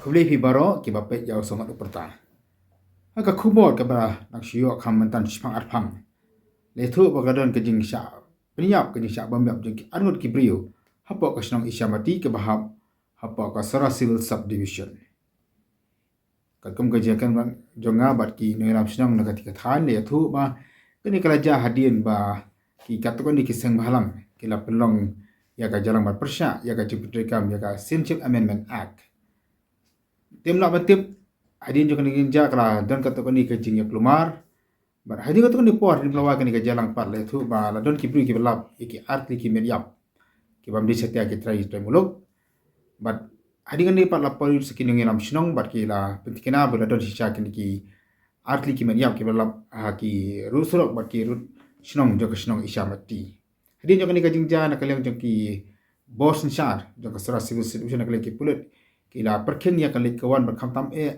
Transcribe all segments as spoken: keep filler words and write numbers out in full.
Khublei phi baroh kiba peit ïa u sngewbha u pyrta. Ha ka khubor kaba nang shu ïoh kham mynta shipang arpang, la ïathuh ba ka don ka jingshah pynïap, ka jingshah bam ïap jong ki arngut ki briew hapoh ka shnong Ishamati kaba hap hapoh ka Sohra Civil Subdivision. Katkum ka jingïakren jong nga bad ki nongïalam shnong na kata ka thaiñ, la ïathuh ba kane ka la jia hadien ba ki katto katne ki seng bhalang ki la pynlong ïa ka jingïalang ban pyrshah ïa ka jingpyntreikam ïa ka Citizenship Amendment Act. Te ym lah ban tip, hadien jong kane ka jingjia ka la don katto katne ka jingïaklumar. Bad hadien katto katne por, hadien ba la wai kane ka jingïalang pat, la ïathuh ba la don ki briew kiba lap ïa ki artylli ki met ïap ki bym dei satia, ki trai, trai muluk. Bad hadien kane pat la poi sa ki nongïalam shnong bad ki la pynthikna ba la don shisha kine ki artylli ki met ïap kiba lap ha ki rud surok bad ki rud shnong jong ka shnong Ishamati. Hadien jong kane ka jingjia, na ka liang jong ki bor synshar jong ka Sohra Civil Subdivision, na ka liang ki pulit, ki la pyrkhing ïa ka leit ka wan bad khamtam eh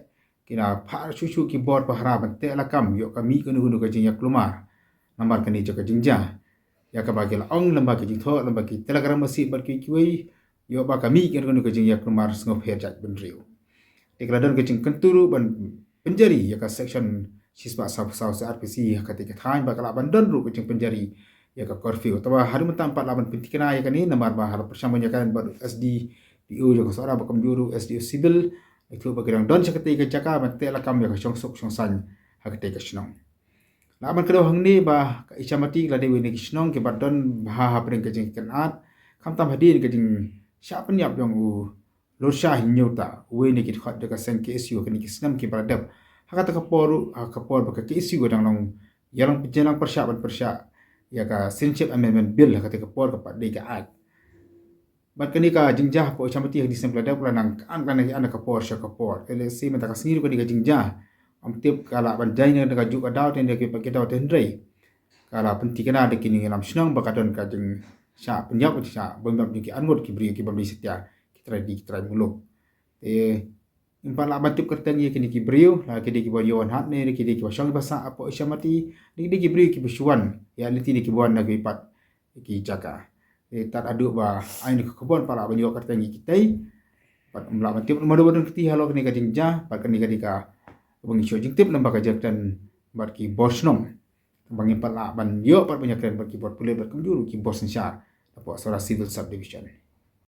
ki la phah shuh shuh ki bor pahara ban teh lakam ïoh ka mih kano kano ka jingïaklumar namar kane jong ka jingjia, ïa kaba ki la ong lem bad ki jingthoh, lem bad ki Telegram message bad kiwei kiwei, ïoh ba ka mih kano kano ka jingïaklumar sngewpher jaitbynriew. Te ka la don ka jingkyntu ruh ban pynjari ïa ka section shispah sawphew saw C R P C ha kata ka thaiñ, ba ka lah ban don ruh ka jingpynjari ïa ka curfew. Tangba haduh mynta ym pat lah ban pynthikna ïa kane namar ba ha la pyrshang ban ïakren bad u S D P O jong ka Sohra bad kumjuh ruh S D O Civil, la ïathuh ba ki dang don sha kata ka jaka ban teh lakam ïa ka shongsuk shongsaiñ ha kata ka shnong. Lah ban kdew hangne ba ka Ishamati ka la dei wei na ki shnong kiba don bha hapdeng ka jingkynad, khamtam hadien ka jingshah pynïap jong u Lorshah Hynñiewta, uwei na ki dkhot jong ka seng K S U ha kine ki snem kiba la dep. Ha kata ka por ruh, ha ka por ba ka K S U ka dang long ïalang pynjlan pyrshah ban pyrshah ïa ka Citizenship Amendment Bill, ha kata ka por ka pat dei ka Act. Bad kane ka jingjia hapoh Ishamati ha ki snem kiba la dep ka la nang ka an, ka la nang ka an ka por sha ka por. Te lehse mynta ka sngi ruh kane ka jingjia, ym tip ka lah ban jia na ka juh ka daw te na ki pat ki daw te, hynrei ka la pynthikna da ki nongïalam shnong ba ka don ka jingshah pynïap, jingshah bam ïap jong ki arngut ki briew ki bym dei satia, ki trai dih ki trai muluk. Te ym pat lah ban tip kyrteng ïa kine ki briew, la ki dei kiba ïoh wan hat ne ki dei kiba shong kiba sah hapoh Ishamati, ne ki dei ki briew kiba shu wan ïaleit ne kiba wan na kiwei pat ki jaka. Te tad haduh ba ai ïa ka khubor ym pat lah ban ïoh kyrteng ïa kitei. Bad ym lah ban tip namar ba don kti halor kane ka jingjia, bad kane ka dei kaba ngi shu jingtip lem bad ka jingkren bad ki bor shnong. Ba ngim pat lah ban ïoh pat ban ïakren bad ki bor pulit bad kumjuh ruh ki bor synshar hapoh Sohra Civil Subdivision.